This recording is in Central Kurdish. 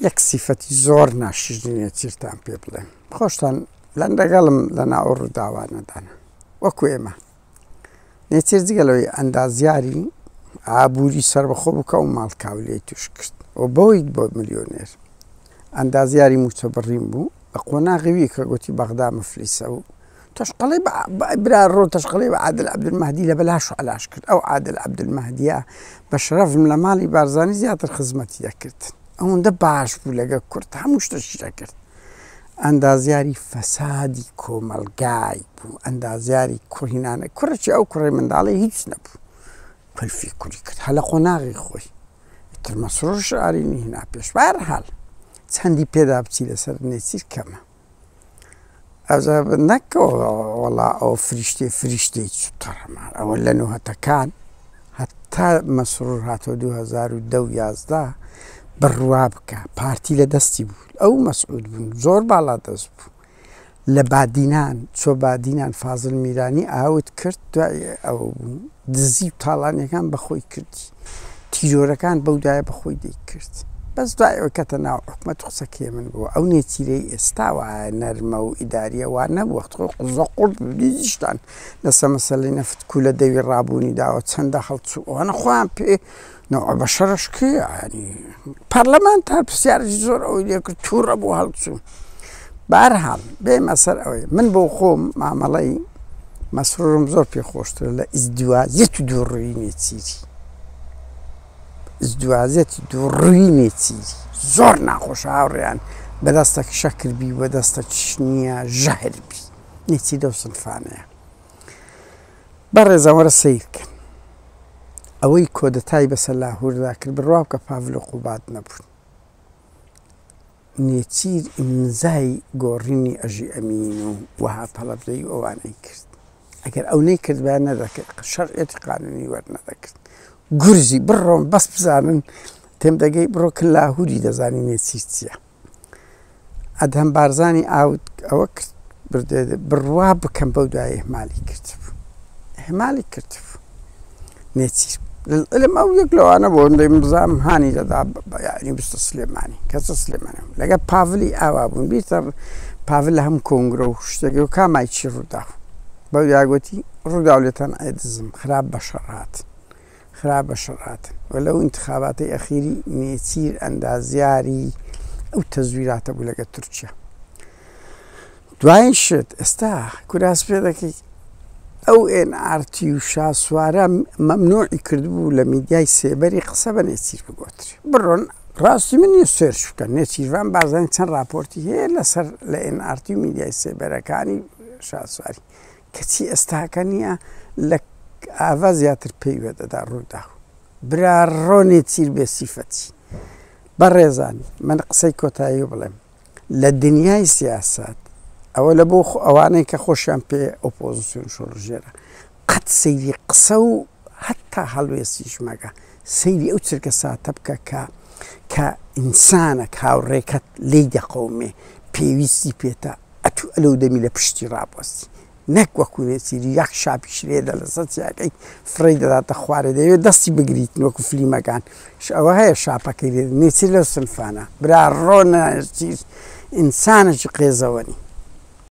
یەک سیفەتی زۆر ناشرینی نێچیرتان پێ بڵێم، خۆشتان لەن لەگەڵم لە ناو ئەو ڕووداوانەدانە وەکو ئێمە. نێچیر جگە لەوەی ئەندازیاری ئابووری سەربەخۆ بوو کە ئەو ماڵ کاولیەی توش کرد و بەوەی بۆ ملیۆنێر ئەندازیاری موچە بڕین بوو لە قۆناغی وی کە گوتی بەغدا مفلیسە و تەشقەڵی برا ڕۆ تەشقەڵی بە عادل عەبدولمەهدی لە بەلاش و عەلاش کرد ئەو عادل عەبدولمەهدیە بە شەرەفم لە ماڵی بارزانی زیاتر خزمەتی دەکرد ئەوەندە باش بوو لەگە کورد هەموو شتەشی دەکرد ئەندازیاری فەسادی کۆمەڵگای بوو ئەندازیاری کوڕینانە کوڕێکی ئەو کوڕی منداڵی هیچ نەبوو کلفی کوری کرد هەلە قۆناغی خۆی ئیتر مەسرور شعرینی هینا پێش بەهەرحاڵ چەندی پێدا بچی لەسەر نێچیر کەمە ئەوجا نەک وەڵا ئەوە فریشتەی فریشتەی چ تەڕەمار ئەوە لە نوهەتەکان هەتا مەسرور هاتەوە 2010 و 11 بڕوا بکە پارتی لە دەستی بوو ئەو مەسعود بوون زۆر باڵا دەست بوو لە بادینان چۆ بادینان فازل میرانی ئاوت کرد دوای ئەوە بوو دزی و تاڵانیەکان بەخۆی کردی تیرۆرەکان بەو دایە بەخۆی دەیکرد بەس دوای ئەوەی کەتە ناو حکومەت قسەکەی من بوو ئەو نێچیرەی ئێستا وایە نەرمە و ئیداریە وا نەبوو وەخت خۆی قوزە قوڕ بوو دیدیشتان لەسەر مەسەلەی نەفت کو لە دەوی ڕابوونی داوە چەندە هەڵچوو ئەوانە خۆیان پێ نەوە بەشەرش کێیە یانی پەرلەمانتار پرسیارێکی زۆر ئەوەی لێکرد تووڕە بوو هەڵچوو بەهەرحاڵ بێمە سەر ئەوەی من بۆ خۆم مامەڵەی مەسرورم زۆر پێ خۆشترە لە ئیزدوازیەت و دووڕووی نێچیری ئیزدوازیەتی دووڕووی نێچیری زۆر ناخۆشە هاوڕێیان بەدەستەک شەکر بی بەدەستەکیش نییە ژەهر بی نێچیر لەو سنفانەیە بەڕێزان وەرە سەیر کەن ئەوەی کۆدەتای بەسەر لاهوردا کرد بڕوا بکە پاڤل و قوباد نەبوون نێچیر ئیمزای گۆڕینی ئەژی ئەمین و وەهاب هەڵەبجەیی و ئەوانەی کرد ئەگەر ئەو نەیکردبایە نەدەکرد شەرعیەتی قانونی وەرنەدەکرد گورزی بڕۆن بەس بزانن تێم دەگەی بڕۆ کە لاهوری دەزانی نێچیر چییە ئەدهەم بارزانی ئاوت ئەوە کرد بڕوا بکەم بەو دوای ئیهمالی کردبوو ئیهمالی کردبوو نێچیر للعلم ئەو یەک لەوانە بۆ دەیم بزانم هانی دەدا یعنی بستە سلێمانی کەسە سلێمانی لەگە پاڤلی ئاوا بوون بیرتە پاڤل لە هەم کۆنگرە و شتێک و کامای چی ڕوودا بەو یاگوتی ڕوودا لێتان ئەدزم خراپ بە شەڕات خراپ بە شەڕ هاتن و لەو ئینتخاباتەی ئەخیری نێچیر ئەندازیاری ئەو تەزویراتە بوو لەگە تورکیا دوایین شت ئێستا کوراس پێ دەکەی ئەو ئێن ئارتی و شاسوارە مەمنوعی کردبوو لە میدیای سێبەری قسە بە نێچیر بگۆترێ بڕۆن ڕاستی من نیە سێرچ بکەن نێچیرڤان بارزانی چەند راپۆرتی هەیە لەسەر لە ئێن ئارتی و میدیای سێبەرەکانی شاسواری کەچی ئێستاکە نیە لە ئاڤا زیاتر پێی وێدەدا ڕووداو برا ڕۆ نێچیر بێ سیفەتی بەڕێزان من قسەی کۆتایی بڵێم لە دنیای سیاسەت ئەوە لە بۆ ئەوانەی کە خۆشیان پێ ئۆپۆزیسیۆن شۆڕژێرە قەت سەیری قسە و هەتا هەڵوێستیش مەگە سەیری ئەو چرکە ساتە بکە کە کە ئینسانەک هاوڕێکەت لێی دەقەومێ پێویستی پێتە ئەتوو ئەلەو دەمی لە پشتی ڕابوەستی نەک وەکو نێچیری یەک شاپیش لێدە لەسەر چیاکەی فڕێی دەداتە خوارێ دەیەوێت دەستی بگریتن وەکو فلیمەکان ئەوە هەیە شاپەکەی لێ نێچیر لەو سنفانە برا ڕۆ نێچیر ئینسانێکی قێزەوەنی.